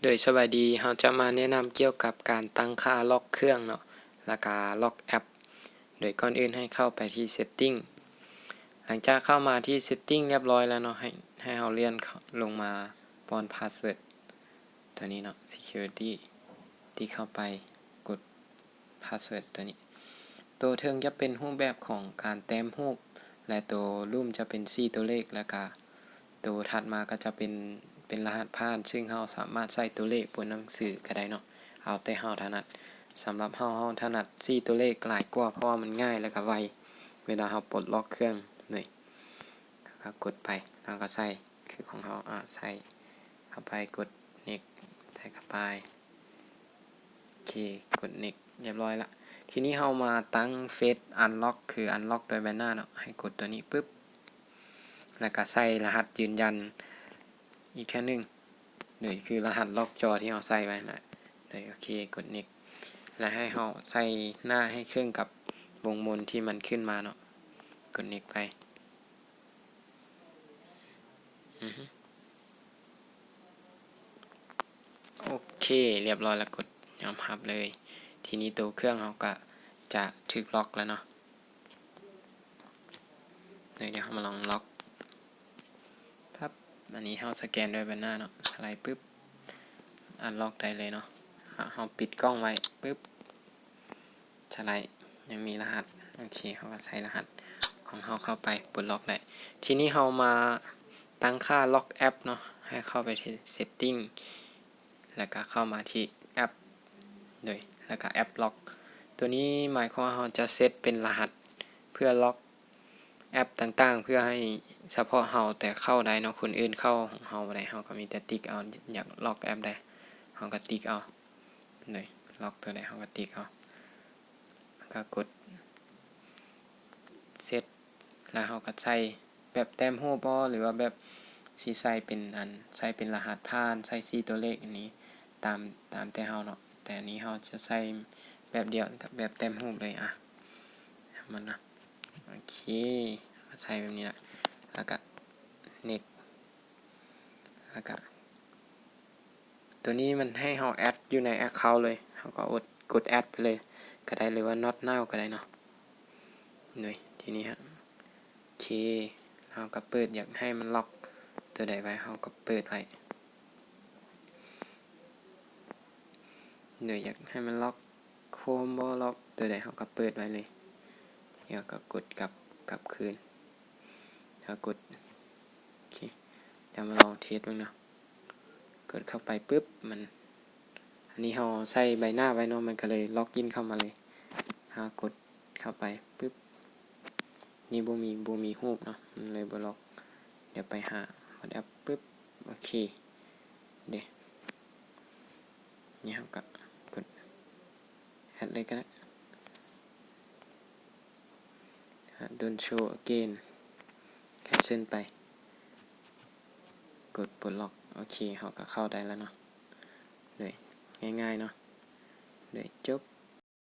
ໂດຍສະບາຍດີ, ເຮົາຈະມາແນະນຳກ່ຽວກັບການຕັ້ງຄ່າລັອກເຄື່ອງເນາະ ແລ້ວກະລັອກແອັບ. ໂດຍກ່ອນອື່ນໃຫ້ເຂົ້າໄປທີ່ setting. ຫຼັງຈາກເຂົ້າມາທີ່ setting ລຽບຮ້ອຍແລ້ວເນາະ, ໃຫ້ ໃຫ້ເຮົາເລື່ອນລົງມາປ້ອນ password ຕົວນີ້ເນາະ security ຕິກເຂົ້າໄປ ກົດ password ຕົວນີ້. ໂຕເທິງຈະເປັນຮູບແບບຂອງການແຕ້ມຮູບ ແລະ ໂຕລຸ່ມຈະເປັນສີ່ຕົວເລກ ແລ້ວກະໂຕຖັດມາກໍຈະເປັນ ເປັນລະຫັດຜ່ານ ຊຶ່ງເຮົາສາມາດໃສ່ຕົວເລກ ຕົວໜັງສືກໍໄດ້ເນາະ ເອົາແຕ່ເຮົາຖະໜັດ. ສຳລັບເຮົາ ເຮົາຖະໜັດສີ່ຕົວເລກຫຼາຍກວ່າ ເພາະວ່າມັນງ່າຍ ແລ້ວກະໄວ ເວລາເຮົາປົດລັອກເຄື່ອງເລີຍ. ເຮົາກໍກົດໄປ ເຮົາກໍໃສ່ຄືຂອງເຮົາ ອາ ໃສ່ເຂົ້າໄປ ກົດ next ໃສ່ເຂົ້າໄປ. ໂອເຄ ກົດ next ລຽບຮ້ອຍລະ. ທີນີ້ເຮົາມາຕັ້ງ face unlock ຄື unlock ດ້ວຍໃບໜ້າເນາະ, ໃຫ້ກົດຕົວນີ້ປຶບ ແລ້ວກະໃສ່ລະຫັດຢືນຢັນອີກເທື່ອໜຶ່ງ ໂດຍຄືລະຫັດລັອກຈໍທີ່ເຮົາໃສ່ໄວ້ຫັ້ນແຫຼະ. ໂດຍ ໂອເຄ ກົດ next ແລ້ວໃຫ້ເຮົາໃສ່ໜ້າໃຫ້ເຄິ່ງກັບວົງມົນທີ່ມັນຂຶ້ນມາເນາະ, ກົດ next ໄປ. ອືຮຶ ໂອເຄ ລຽບຮ້ອຍແລ້ວ ກົດຍອມຮັບເລີຍ. ທີນີ້ໂຕເຄື່ອງເຮົາກະຈະຖືກລັອກແລ້ວເນາະ. ເດີ ດຽວເຮົາມາລອງລັອກ ປັບ ອັນນີ້ເຮົາສະແກນດ້ວຍໃບໜ້າເນາະ, ສະໄລປຶບ unlock ໄດ້ເລີຍເນາະ. ເຮົາ ເຮົາປິດກ້ອງໄວ້ປຶບ ສະໄລ ຍັງມີລະຫັດ. ໂອເຄ ເຮົາກໍໃສ່ລະຫັດຂອງເຮົາເຂົ້າໄປ ປົດລັອກໄດ້. ທີນີ້ເຮົາມາຕັ້ງຄ່າລັອກແອັບເນາະ, ໃຫ້ເຂົ້າໄປທີ່ setting ແລ້ວກໍເຂົ້າມາທີ່ແອັບ ໂດຍ ແລ້ວກໍແອັບລັອກ. ຕົວນີ້ໝາຍຄວາມວ່າເຮົາຈະເຊັດເປັນລະຫັດເພື່ອລັອກ ແອັບຕ່າງໆ ເພື່ອໃຫ້ສະເພາະເຮົາແຕ່ເຂົ້າໄດ້ເນາະ, ຄົນອື່ນເຂົ້າຂອງເຮົາບໍ່ໄດ້. ເຮົາກໍມີແຕ່ຕິກເອົາ ຢາກລັອກແອັບໃດ ເຮົາກໍຕິກເອົາ ໂດຍ ລັອກຕົວໃດເຮົາກໍຕິກເອົາ ແລ້ວກໍກົດ set ແລ້ວເຮົາກໍໃສ່ແບບແຕ້ມຮູບບໍ ຫຼືວ່າແບບຊິໃສ່ເປັນອັນ ໃສ່ເປັນລະຫັດຜ່ານ ໃສ່ສີ່ຕົວເລກ ອັນນີ້ຕາມ ຕາມແຕ່ເຮົາເນາະ. ແຕ່ອັນນີ້ເຮົາຈະໃສ່ແບບດຽວກັບແບບແຕ້ມຮູບເລີຍ ອະ ມັນນະ. ໂອເຄ ໃສ່ແບບນີ້ລະ ແລ້ວກະ next ແລ້ວກະ ຕົວນີ້ມັນໃຫ້ເຮົາ add ຢູ່ໃນ account ເລີຍ ເຮົາກໍກົດ add ໄປເລີຍກໍໄດ້ ຫຼືວ່າ not now ກໍໄດ້ເນາະ. ໂດຍ ທີນີ້ ໂອເຄ ເຮົາກໍເປີດ ຢາກໃຫ້ມັນລັອກຕົວໃດໄວ້ ເຮົາກໍເປີດໄວ້. ໂດຍ ຢາກໃຫ້ມັນລັອກ Chrome ບໍ່ລັອກຕົວໃດ ເຮົາກໍເປີດໄວ້ເລີຍ ແລ້ວກໍກົດກັບ ກັບຄືນ ເຮົາກົດ ໂອເຄ ດຽວມາລອງເທສເບິ່ງເນາະ. ກົດເຂົ້າໄປປຶບ ມັນ ອັນນີ້ເຮົາໃສ່ໃບໜ້າໄວ້ເນາະ ມັນກໍເລີຍ login ເຂົ້າມາເລີຍ. ເຮົາກົດເຂົ້າໄປປຶບ ນີ້ບໍ່ມີ ບໍ່ມີຮູບເນາະ ມັນເລີຍບໍ່ລັອກ. ດຽວໄປຫາ WhatsApp ປຶບ ໂອເຄ ເດ ນີ້ເຮົາກໍກົດ add ເລີຍກໍໄດ້ Don't show again cancel ໄປ ກົດປົດລັອກ. ໂອເຄ ເຮົາກໍເຂົ້າໄດ້ແລ້ວເນາະ ໂດຍ ງ່າຍໆເນາະ ໂດຍ ຈົບ.